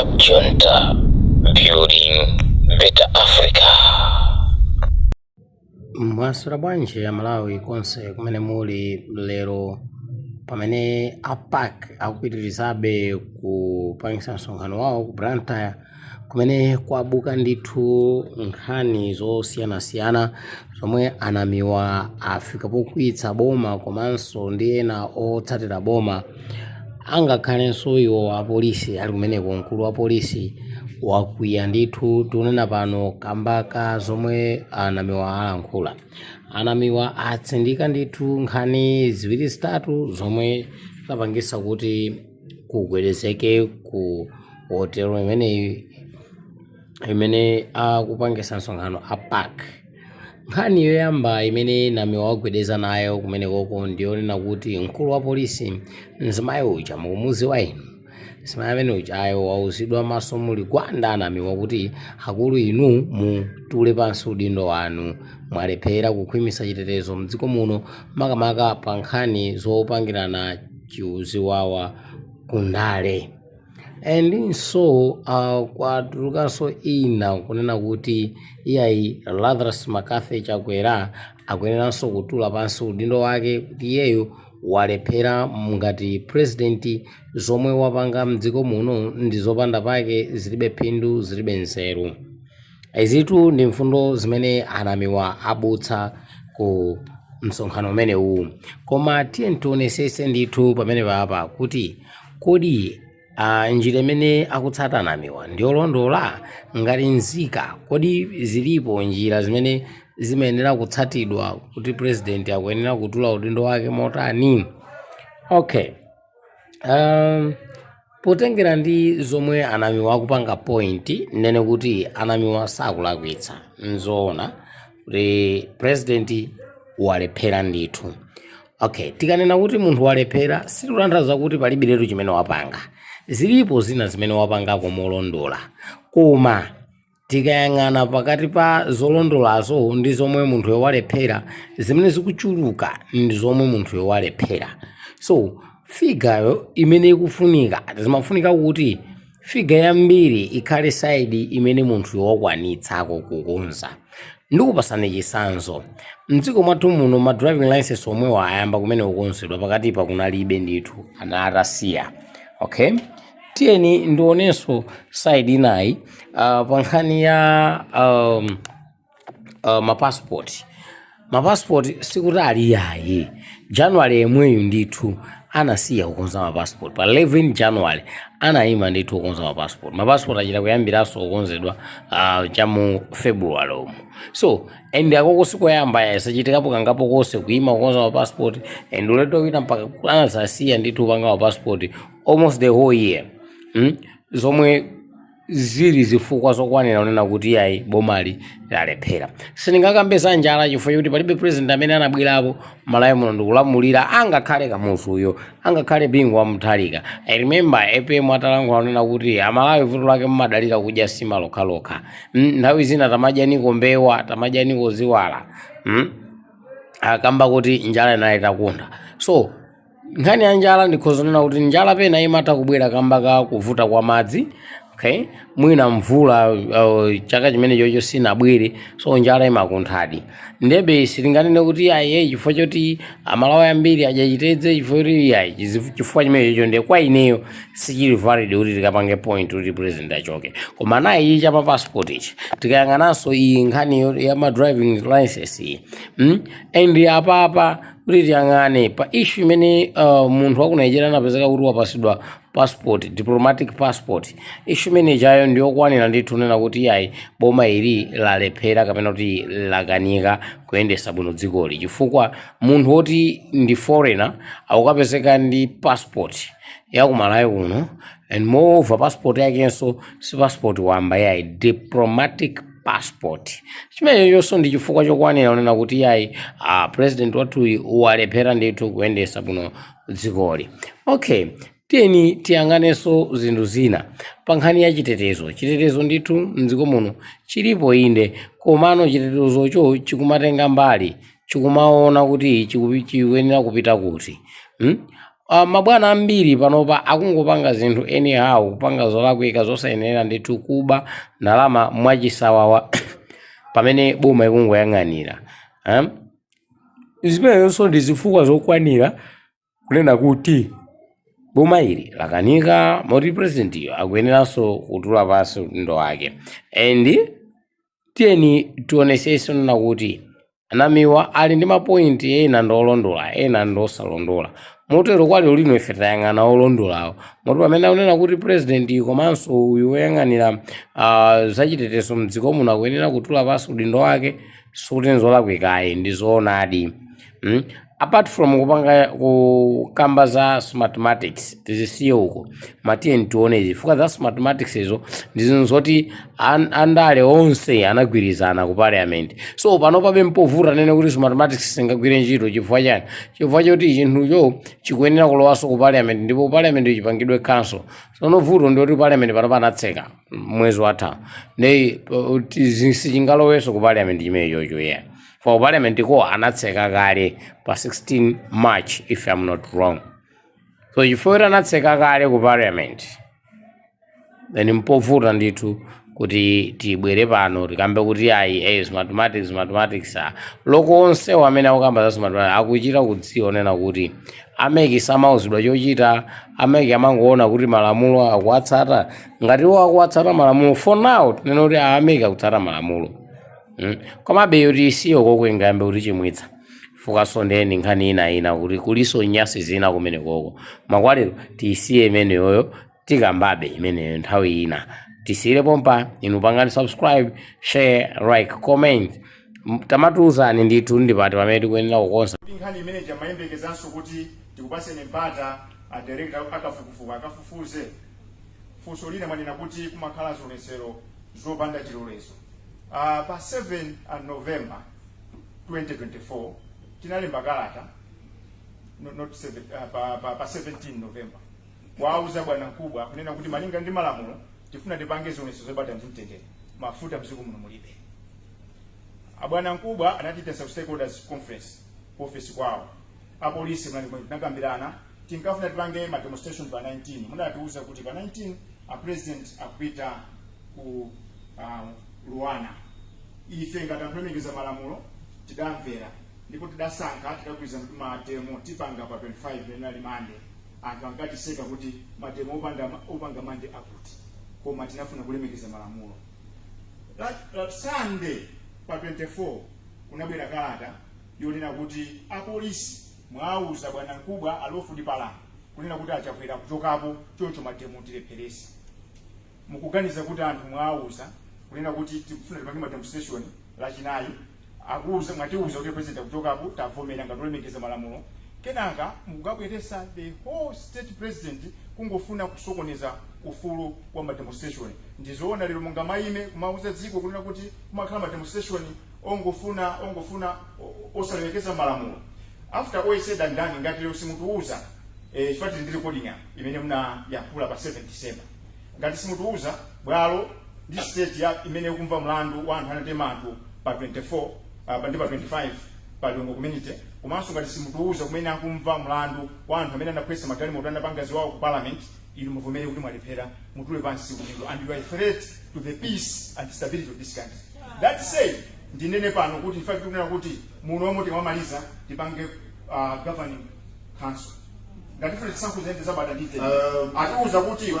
Cab Junta, building better Africa. Mwaswera bwanji Amalawi konse kumene muli lero, pamene a PAC akupitirizabe kupangisa msonkhano wawo ku Blantyre, kumene kwabuka ndithu nkhani zosiyanasiyana zomwe anamiwa afika pokwiyitsa boma komanso ndi ena otsatira boma, angakhalenso iwo apolisi ali kumeneko. Mkulu wa polisi wakwiya ndithu tikunena pano kamba ka zomwe anamiwa alankhula. Anamiwa atsindika ndithu nkhani ziwiri zitatu zomwe zapangisa kuti kugwedezeke ku hotelo imeneyi imene akupangisa msonkhano a PAC. Nkhani yoyamba imene Namiwa wagwedeza nayo kumenekoko ndiyonena kuti mkulu wa polisi, mzimayi uja mukumuziwa inu, mzimayi amene ujayo wauzidwa maso muli gwanda anamiwa kuti akulu inu mutule pansi udindo wanu, mwalephera kukhwimisa chitetezo mdziko muno, makamaka pa nkhani zopangirana chiziwawa kundale. Andinso kwatulukanso ina kunena kuti iyayi, Lazarus McCarthy Chakwera akuyeneranso kutula pansi udindo wake, kuti iyeyo walephera ngati president, zomwe wapanga mdziko muno ndi zopanda pake, zilibe phindu, zilibe nzeru. Izitu ndi mfundo zimene anamiwa abutsa ku msonkhano umenewu. Koma tiye tionesese ndithu pamene papa kuti kodi njira imene akutsata anamiwa ndiyolondola? Ngati nzika, kodi zilipo njira zimene zimayenera kutsatidwa kuti president akuyenera kutula udindo wake motani? Okay, potengera ndi zomwe anamiwa akupanga point, nene kuti anamiwa sakulakwitsa. Nzoona kuti president walephera ndithu. Okay, tikanena kuti munthu walephera, sikutanthauza kuti palibiretu chimene wapanga. Zilipo zina zimene wapangako molondola, koma tikayang'ana pakati pa zolondolazo ndi zomwe munthuyo walephera, zimene zikuchuluka ndi zomwe munthuyo walephera. So figure imene ikufunika, zimafunika kuti figure yambiri ikhale side imene munthuyo wakwanitsako kukonza. Ndikupasani chitsanzo: mdziko mwathu muno ma driving license omwewa ayamba kumene kukonzedwa, pakatipa kunalibe ndithu, ana atasiya. Okay, tiyeni ndionenso side inayi pa nkhani ya mapassport. Mapassport sikuti ali yayi, January yemweyu ndithu anasiya kukonza mapassport. Pa 11 January anayima ndithu kukonza mapassport. Mapassport achita kuyambiranso kukonzedwa chamu February umu. So and akoko sikoyamba, yasachitikapo kangapo konse kuyima kukonza mapassport, and ulendo wina mpaka anazasiya ndithu kupanga mapassport almost the whole year, Zomwe zili zifukwa zokwanira kunena kuti yayi, bomali lalephera. Sindingakambe za njala chifukwa chokuti palibe president amene anabwerapo Malawi muno ndikulamulira, angakhale Kamuzuyo, angakhale Bingu wa Mutharika. I remember APM atalankhula kunena kuti Amalawi vuto lake mumadalira kudya sima lokhalokha. Nthawi zina tamadyaniko mbewa, tamadyaniko ziwala, Akamba kuti njala inali itakunda. So nkhani ya njala, ndikhoza kunena kuti njala pena imatha kubwera kamba ka kuvuta kwa madzi. Okay, mwina mvula chaka chimene chocho sinabwere, so njala imakunthadi. Ndebe sitinganene kuti ayi, chifukwa choti Amalawi ambiri adya chitedze, chifukwa choti ayi, chifukwa chimene chocho ndiye kwa ineyo sichili valid kuti tikapange point kuti president achoke. Koma nayi ichi chama passport ichi, tikayang'ananso iyi nkhani ya ma driving license iyi, And apapa kuti tiyang'ane pa issue imene munthu waku Nigeria anapezeka kuti wapasidwa passport, diplomatic passport, issue imene ijayo ndiyokwanira ndithu nena kuti yayi, boma ili lalephera kapena kuti lakanika kuyendesa bwino dzikoli, chifukwa munthu woti ndi foreigner akukapezeka ndi passport yakumalawi kuno, and moreover passport yakenso si passport wamba yayi, diplomatic passport. Chimenechonso ndi chifukwa chokwanira kunena kuti yayi, president wathuyu walephera ndithu kuyendesa bwino dzikoli. Okay, tiyeni tiyang'anenso zinthu zina pa nkhani ya chitetezo. Chitetezo ndithu mdziko muno chilipo inde, komano chitetezocho chikumatenga mbali, chikumaona kuti chikuyenera kupita kuti, Mabwana ambiri panopa akungopanga zinthu anyhow, kupanga zolakwika zosayenera ndithu, kuba ndalama mwachisawawa pamene boma ikungoyang'anira, eh? Zimenezonso ndi zifukwa zokwanira kunena kuti boma ili lakanika, moti president iyo akuyeneranso kutula pansi udindo wake. And tiyeni tionesenso nena kuti anamiwa ali ndi ma point, ena ndi olondola, ena ndi osalondola. Motero kwa lero lino ife tayang'ana olondolawo, moti pamene akunena kuti president komanso uyu woyang'anira zachitetezo mdziko muno akuyenera kutula pansi udindo wake, sikuti nzolakwikayi, ndi zoonadi. Apart from kupanga kukamba za Smartmatics, tizisiye uko, matiyeni tione zifukwa za Smartmatics. Izo ndi zinthu zoti andale onse anagwirizana ku parliament. So pano pabe mpovuta nene kuti Smartmatics singagwire ntchito. Chifukwa chani? Chifukwa choti chinthucho chikuyenera kulowanso ku parliament, ndipo parliament chipangidwe cancel. Sono vuto ndiyoti parliament pano panatseka mwezi watha, ndi sichingalowenso ku parliament chimene chocho, yeah, for parliament ko anatseka kale pa 16 March, if I'm not wrong. So chifukwa kuti anatseka kale ku parliament, then mpovuta ndithu kuti tibwere pano tikambe kuti ayi, Smartmatics, Smartmatics. Ah, loko onsewo amene akukamba za Smartmatics akuchita kudziwa nena kuti a MEC samauzidwa chochita. A MEC amangoona kuti malamulo akuwatsata. Ngati iwo akuwatsata malamulo, for now tinene kuti a MEC akutsata malamulo. Komabe yoti isiyo koko ingayambe kuti chimwitsa fukaso ndeni nkhani ina ina kuti kuliso nyasi zina kumene koko makwalero. Tisiye imeneyoyo, tikambabe imeneyo nthawi ina. Tisiyire pompa. Inu pangani subscribe, share, like, comment. Tamatiuzani ndithu ndipati pamene tikuyenera kukonza. Kuti nkhani imene chamayembekezanso kuti tikupaseni mpata a director akafukufuku akafufuze. Funso lina, mwanena kuti kumakhala zionetsero zopanda chilolezo. Pa 7 November 2024 tinalemba kalata, no, not 7, pa 17 November wauza bwana mkubwa kunena kuti malinga ndi malamulo tifuna tipange zionetsero zobata ndi mtendere, mafuta mdziko muno mulibe. Abwana mkubwa anatiitana stakeholders conference ku office kwawo, apolisi munali kumene, tinakambirana. Tinkafuna tipange ma demonstration pa 19. Munatiuza kuti pa 19 a president akupita ku Luana. Ife ngati anthu olemekeza malamulo tidamvera ndipo tidasankha, tidagwirizana kuti ma demo tipanga pa 25 imene ali Mande. Anthu ankatiseka kuti ma demo opanda opanga Mande akuti, koma tinafuna kulemekeza malamulo. La Sunday pa 24 kunabwera kalata yonena kuti apolisi mwauza bwana mkubwa Alofudi Palani kunena kuti achakwera kuchokapo, choncho ma demo tilepheresa. Mukuganiza kuti anthu mwauza kunena kuti tikufuna tipange ma demonstration Lachinayi, akuuza, mwatiuza kuti president akuchokapo, tavomera ngati olemekeza malamulo, kenaka mukukabweresa the whole state president kungofuna kusokoneza ufulu wa ma demonstration? Ndizoona lero mungamayime kumauza dziko kunena kuti kumakhala ma demonstration ongofuna osalemekeza malamulo? After all said and done, ngati lero simutiuza, chifukwa tili ndi recording apa imene munayankhula pa 7 December, ngati simutiuza bwalo ndi state ya imene ikumva mlandu wa anthu anatema anthu pa 24 ndi pa 25 pa Lilongwe community, komanso ngati simutiuza kumene akumva mlandu wa anthu amene anaphwesa magalimoto, anapanga ziwawo ku parliament, inu muvomere kuti mwalephera, mutule pansi udindo, and you are a threat to the peace and stability of this country. That said, ndinene pano kuti in fact tikunena kuti munomo tikamamaliza tipange governing council ngati tifuna tisankho ziyende zabata ndi atiuza kuti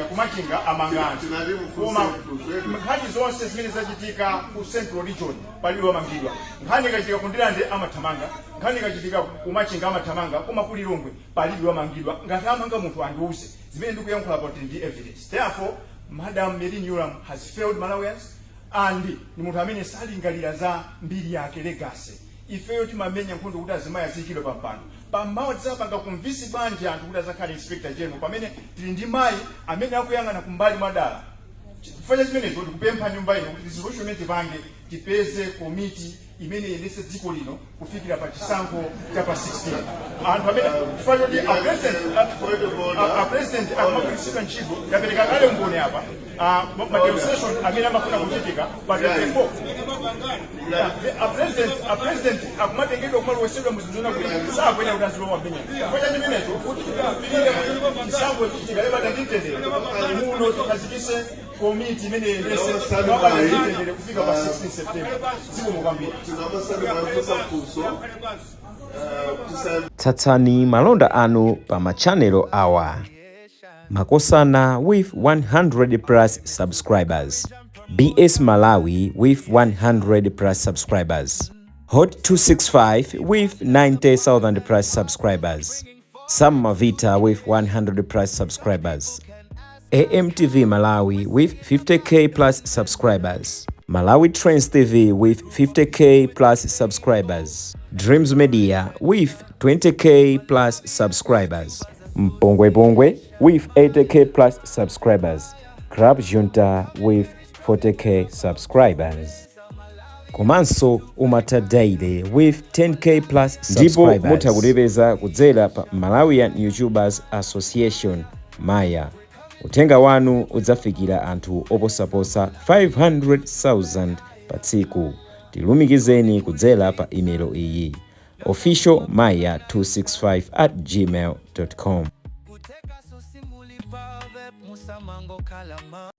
kumachinga amanga anthu, Tinali mufunse koma funso. Nkhani zonse zimene zachitika ku Central Region palibe wamangidwa. Nkhani ikachitika ku Ndilande amathamanga, nkhani ikachitika kumachinga amathamanga, koma ku Lilongwe palibe wamangidwa. Ngati amanga munthu andiuze. Zimene ndikuyankhula poti ndi evidence. Therefore, Madam Merlyne Yolamu has failed Malawians and ni munthu amene salingalira za mbiri yake, legacy. Ifeyo timamenya nkhondo kuti azimayi aziyikidwe pa mpando. Pamawa tidzapanga convince bwanji anthu kuti azakhale inspector general pamene tili ndi mayi amene akuyang'ana kumbali mwadala? Chifukwa cha chimenecho ndikupempha nyumba ino kuti resolution imene tipange, tipeze komiti imene iyendetse dziko lino kufikira pa chisankho cha pa 16. Anthu amene, chifukwa choti a president akumagwiritsidwa ntchito, ndapereka kale umboni apa, ma demonstration amene amafuna kuchitika pa 24. A president akumatengedwa kumalowesedwa muzinthu kuti sakuyenera kuti azilowa mmenemo. Chifukwa cha chimenecho, kuti tipirire kuti chisankho chikhale bata ndi mtendere muno, tikhazikise komiti imene iyendese mwabata ndi mtendere kufika pa 16 September. Zikomo kwambiri. Tinamasana mafunso. Tsatsani malonda anu pa machanelo awa: Makosana with 100 plus subscribers, BS Malawi with 100 plus subscribers, Hot 265 with 90,000 plus subscribers, Sam Mavita with 100 plus subscribers, AMTV Malawi with 50K plus subscribers, Malawi Trends TV with 50K plus subscribers, Dreams Media with 20K plus subscribers, Mpongwe Pongwe with 80K plus subscribers, Club Junta with 40K subscribers. Komanso Umata Daily with 10K plus. Ndipo mutha kutipeza kudzera pa Malawian YouTubers Association, Maya. Uthenga wanu udzafikira anthu oposaposa 500,000 pa tsiku. Tilumikizeni kudzera pa imelo iyi: officialmaya265@gmail.com. Kuteka sosimuli pave musamango kalama.